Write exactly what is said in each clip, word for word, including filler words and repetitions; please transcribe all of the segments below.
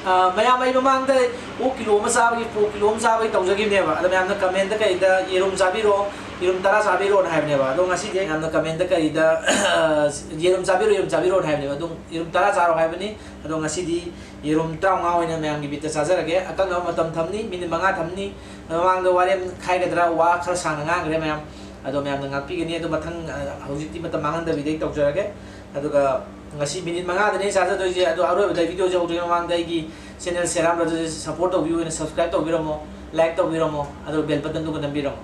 ꯑ, ꯃꯌꯥꯝ, ꯑꯩ ꯃꯃꯥꯡꯗ ꯑꯣꯛ ꯀꯤꯂꯣ ꯑꯃ ꯆꯥꯕꯒꯤ, ꯄꯣꯛ ꯀꯤꯂꯣ ꯑꯃ ꯆꯥꯕꯒꯤ ꯇꯧꯖꯈꯤꯕꯅꯦꯕ꯫ ꯑꯗꯣ ꯃꯌꯥꯝꯅ comment ꯀꯩꯗ "ꯌꯦꯔꯨꯝ ꯆꯥꯕꯤꯔꯣ, ꯌꯦꯔꯨꯝ ꯇꯔꯥ ꯆꯥꯕꯤꯔꯣꯅ" ꯍꯥꯏꯕꯅꯦꯕ꯫ ꯑꯗꯣ ꯉꯁꯤꯗꯤ ꯃꯌꯥꯝꯅ comment ꯀꯩꯗ, "ꯌꯦꯔꯨꯝ ꯆꯥꯕꯤꯔꯣ, ꯌꯦꯔꯨꯝ ꯆꯥꯕꯤꯔꯣꯅ" ꯍꯥꯏꯕꯅꯦꯕ꯫ ꯑꯗꯣ ꯌꯦꯔꯨꯝ ꯇꯔꯥ ꯆꯥꯔꯣ ꯍꯥꯏꯕꯅꯤ꯫ ꯑꯗꯣ ꯉꯁꯤꯗꯤ ꯌꯦꯔꯨꯝ ꯇꯔꯥꯃꯉꯥ ꯑꯣꯏꯅ ꯃꯌꯥꯝꯒꯤ ꯕꯤꯠꯇ ꯆꯥꯖꯔꯒꯦ꯫ ꯑꯀꯛꯅꯕ ꯃꯇꯝ ꯊꯝꯅꯤ, minute ꯃꯉꯥ ꯊꯝꯅꯤ꯫ ꯃꯃꯥꯡꯗ ꯋꯥꯔꯦꯝ ꯈꯥꯏꯒꯗ꯭ꯔꯥ ꯋꯥ ꯈꯔ ꯁꯥꯡꯅ ꯉꯥꯡꯈ꯭ꯔꯦ ꯃꯌꯥꯝ꯫ ꯑꯗꯣ ꯃꯌꯥꯝꯅ ꯉꯥꯛꯄꯤꯒꯅꯤ꯫ ꯑꯗꯣ ꯃꯊꯪ, ꯑ, ꯍꯧꯖꯤꯛꯇꯤ ꯃꯇꯝ ꯃꯥꯡꯍꯟꯗꯕꯤꯗ ꯑꯩ ꯇꯧꯖꯔꯒꯦ꯫ ꯑꯗꯨꯒ ꯉꯁꯤ minute ꯃꯉꯥꯗꯅꯦ ꯆꯥꯖꯗꯣꯏꯁꯦ꯫ ꯑꯗꯣ ꯑꯔꯣꯏꯕꯗ video ꯁꯦ ꯍꯧꯗ꯭ꯔꯤꯉꯩ ꯃꯃꯥꯡꯗ ꯑꯩꯒꯤ channel ꯁꯦꯔꯥꯝ ꯕ꯭ꯔꯗꯔꯁꯦ support ꯇꯧꯕꯤꯌꯨ ꯑꯣꯏꯅ subscribe ꯇꯧꯕꯤꯔꯝꯃꯣ, like ꯇꯧꯕꯤꯔꯝꯃꯣ, ꯑꯗꯨꯒ bell button ꯗꯨꯒ ꯅꯝꯕꯤꯔꯝꯃꯣ꯫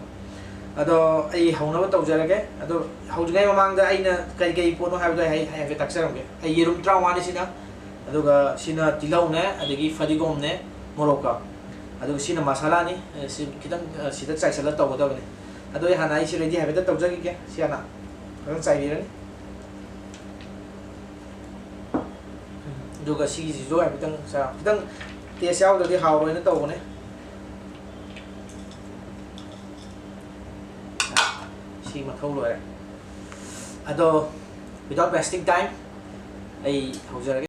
ꯑꯗꯣ ꯑꯩ ꯍꯧꯅꯕ ꯇꯧꯖꯔꯒꯦ꯫ ꯑꯗꯣ ꯍꯧꯗ꯭ꯔꯤꯉꯩ ꯃꯃꯥꯡꯗ ꯑꯩꯅ ꯀꯔꯤ ꯀꯔꯤ ꯄꯣꯠꯅꯣ ꯍꯥꯏꯕꯗꯣ ꯑꯩ ꯍꯥꯏ-, ꯍꯥꯏꯐꯦꯠ ꯇꯥꯛꯆꯔꯝꯒꯦ꯫ ꯑꯩ ꯌꯦꯔꯨꯝ ꯇꯔꯥꯃꯉꯥꯅꯤ ꯁꯤꯅ, ꯑꯗꯨꯒ ꯁꯤꯅ ꯇꯤꯜꯍꯧꯅꯦ, ꯑꯗꯒꯤ ꯐꯗꯤꯒꯣꯝꯅꯦ, ꯃꯣꯔꯣꯛꯀ, ꯑꯗꯨꯒ ꯁꯤꯅ ꯃꯁꯥꯂꯥꯅꯤ꯫ ꯑ, ꯁꯤ ꯈꯤꯇꯪ, ꯑ, ꯁꯤꯗ ꯆꯥꯏꯁꯤꯜꯂ ꯇꯧꯒꯗꯕꯅꯤ꯫ ꯑꯗꯣ ꯑꯩ ꯍꯥꯟꯅ ꯑꯩꯁꯤ ready ꯍꯥꯏꯐꯦꯠꯇ ꯇꯧꯖꯈꯤꯒꯦ꯫ ꯁꯤ ꯍꯥꯟꯅ ꯐꯖꯅ ꯆꯥꯏꯕꯤꯔꯅꯤ꯫ ꯑꯗꯨꯒ ꯁꯤꯒꯤꯁꯤꯁꯨ ꯍꯥꯏꯐꯦꯠꯇꯪ ꯆꯥ-, ꯈꯤꯇꯪ taste ꯌꯥꯎꯗ꯭ꯔꯗꯤ ꯍꯥꯎꯔꯣꯏꯅ ꯇꯧꯕꯅꯦ꯫ ꯁꯤ ꯃꯊꯧ ꯂꯣꯏꯔꯦ꯫ ꯑꯗꯣ without wasting time ꯑꯩ ꯍꯧꯖꯔꯒꯦ꯫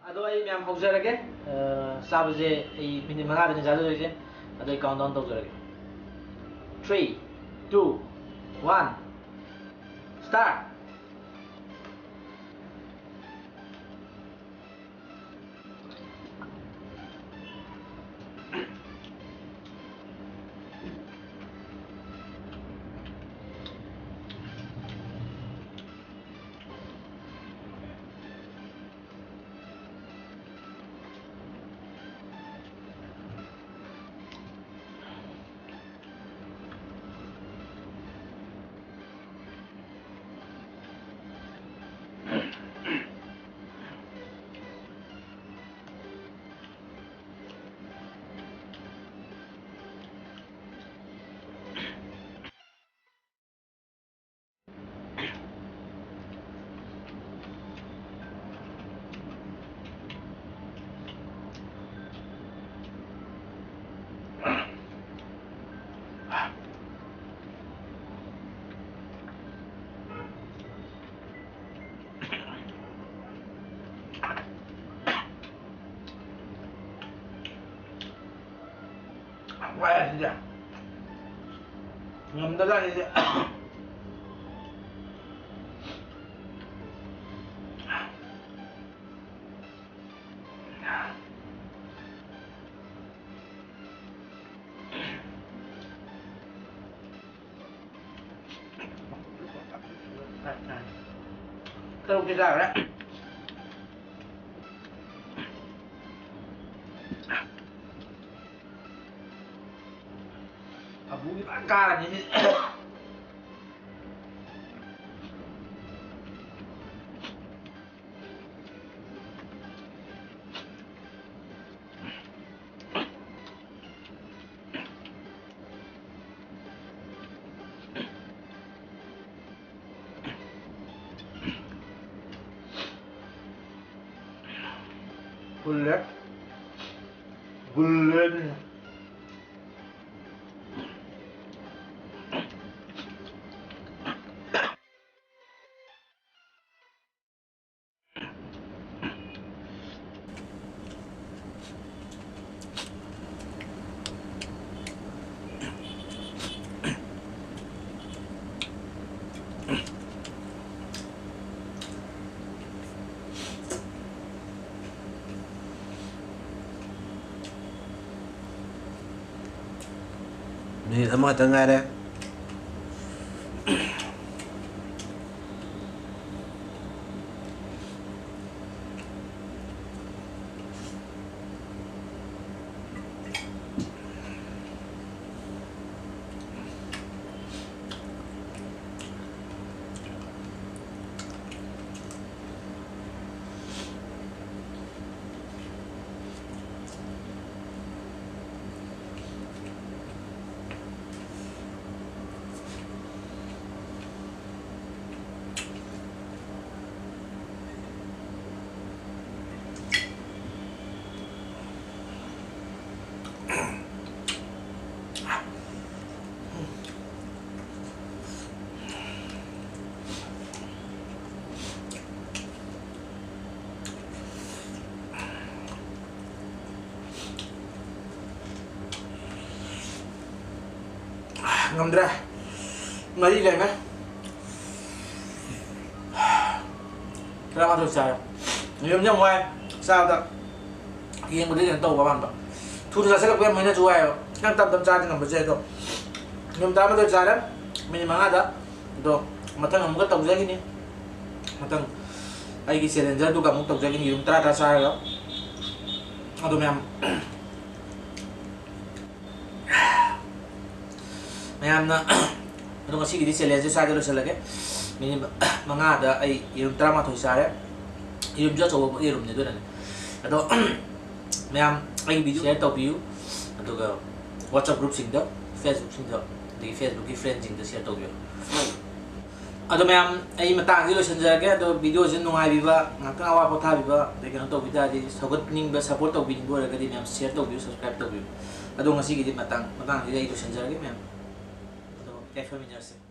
ꯑꯗꯣ ꯑꯩ ꯃꯌꯥꯝ ꯍꯧꯖꯔꯒꯦ꯫ ꯑ, ꯆꯥꯕꯁꯦ ꯑꯩ minute ꯃꯉꯥꯗꯅꯤ ꯆꯥꯖꯗꯣꯏꯁꯦ꯫ ꯑꯗꯣ ꯑꯩ count down ꯇꯧꯖꯔꯒꯦ꯫ Three, two, one, start! ꯋꯥꯏ ꯁꯤꯗꯤ꯫ ꯉꯝꯗꯖꯥꯠꯅꯤꯗꯤ꯫ ꯇꯔꯨꯛꯇꯤ ꯆꯥꯈ꯭ꯔꯦ꯫ ꯑꯕꯨꯗꯤ ꯐꯖꯅ ꯀꯥꯔꯅꯤ ꯁꯤ꯫ ꯐꯨꯜꯂꯦ꯫ ꯐꯨꯜꯂꯦ꯫ ꯃꯤꯅꯤꯠ ꯑꯃꯈꯛꯇ ꯉꯥꯏꯔꯦ꯫ ꯉꯝꯗ꯭ꯔꯦ꯫ ꯃꯔꯤ ꯂꯩꯔꯝꯃꯦ꯫ ꯇꯔꯥꯃꯥꯊꯣꯏ ꯆꯥꯔꯦ꯫ ꯌꯦꯔꯨꯝꯁꯦ ꯌꯥꯝ ꯋꯥꯏ ꯆꯥꯕꯗ꯫ ꯌꯦꯡꯕꯗ ꯀꯩꯅꯣ ꯇꯧꯕ ꯃꯥꯟꯕ꯫ ꯊꯨꯅ ꯆꯥꯁꯤꯜꯂꯛꯄ ꯌꯥꯝ ꯍꯦꯟꯅꯁꯨ ꯋꯥꯏꯑꯦꯕ꯫ ꯈꯤꯇꯪ ꯇꯞ ꯇꯞ ꯆꯥꯔꯗꯤ ꯉꯝꯕꯁꯨ ꯌꯥꯏ꯫ ꯑꯗꯣ ꯌꯦꯔꯨꯝ ꯇꯔꯥꯃꯥꯊꯣꯏ ꯆꯥꯔꯦ꯫ ꯃꯤꯅꯤꯠ ꯃꯉꯥꯗ꯫ ꯑꯗꯣ ꯃꯊꯪ ꯑꯃꯨꯛꯀ ꯇꯧꯖꯈꯤꯅꯤ꯫ ꯃꯊꯪ ꯑꯩꯒꯤ ꯆꯦꯂꯦꯟꯖꯔꯗꯨꯒ ꯑꯃꯨꯛ ꯇꯧꯖꯈꯤꯅꯤ, ꯌꯦꯔꯨꯝ ꯇꯔꯥ ꯇꯔꯥ ꯆꯥꯔꯒ꯫ ꯑꯗꯣ ꯃꯌꯥꯝ, ꯃꯌꯥꯝꯅ ꯑꯗꯣ ꯉꯁꯤꯒꯤꯗꯤ ꯆꯦꯂꯦꯟꯖꯁꯦ ꯁ꯭ꯋꯥꯏꯗ ꯂꯣꯏꯁꯤꯜꯂꯒꯦ꯫ ꯃꯤꯅꯤꯠ ꯃꯉꯥꯗ ꯑꯩ ꯌꯦꯔꯨꯝ ꯇꯔꯥꯃꯥꯊꯣꯏ ꯆꯥꯔꯦ꯫ ꯌꯦꯔꯨꯝꯁꯨ ꯑꯆꯧꯕ ꯌꯦꯔꯨꯝꯅꯤ, ꯑꯗꯨꯅꯅꯦ꯫ ꯑꯗꯣ ꯃꯌꯥꯝ ꯑꯩꯒꯤ ꯚꯤꯗꯤꯑꯣ ꯁꯤꯌꯔ ꯇꯧꯕꯤꯌꯨ, ꯑꯗꯨꯒ WhatsApp ꯒ꯭ꯔꯨꯞꯁꯤꯡꯗ, ꯐꯦꯁꯕꯨꯛꯁꯤꯡꯗ, ꯑꯗꯒꯤ ꯐꯦꯁꯕꯨꯛꯀꯤ ꯐ꯭ꯔꯦꯟꯁꯤꯡꯗ ꯁꯤꯌꯔ ꯇꯧꯕꯤꯌꯨ꯫ ꯑꯗꯣ ꯃꯌꯥꯝ, ꯑꯩ ꯃꯇꯥꯡꯁꯤ ꯂꯣꯏꯁꯤꯟꯖꯔꯒꯦ꯫ ꯑꯗꯣ ꯚꯤꯗꯤꯑꯣꯁꯤ ꯅꯨꯡꯉꯥꯏꯕꯤꯕ, ꯉꯥꯛꯇꯪ ꯑꯋꯥ ꯄꯣꯊꯥꯕꯤꯕ, ꯑꯗꯩ ꯀꯩꯅꯣ ꯇꯧꯕꯤ ꯇꯥꯔꯗꯤ, ꯁꯧꯒꯠꯅꯤꯡꯕ, ꯁꯞꯄꯣꯔꯠ ꯇꯧꯕꯤꯅꯤꯡꯕ ꯑꯣꯏꯔꯒꯗꯤ ꯃꯌꯥꯝ ꯁꯤꯌꯔ ꯇꯧꯕꯤꯌꯨ, ꯁꯕꯁꯀ꯭ꯔꯥꯏꯕ ꯇꯧꯕꯤꯌꯨ꯫ ꯑꯗꯣ ꯉꯁꯤꯒꯤꯗꯤ ꯃꯇꯥꯡ, ꯃꯇꯥꯡꯁꯤꯗ ꯑꯩ ꯂꯣꯏꯁꯤꯟꯖꯔꯒꯦ ꯃꯌꯥꯝ꯫ ꯑꯗꯣ ꯌꯥꯏꯐꯃꯤꯟꯅꯔꯁꯦ꯫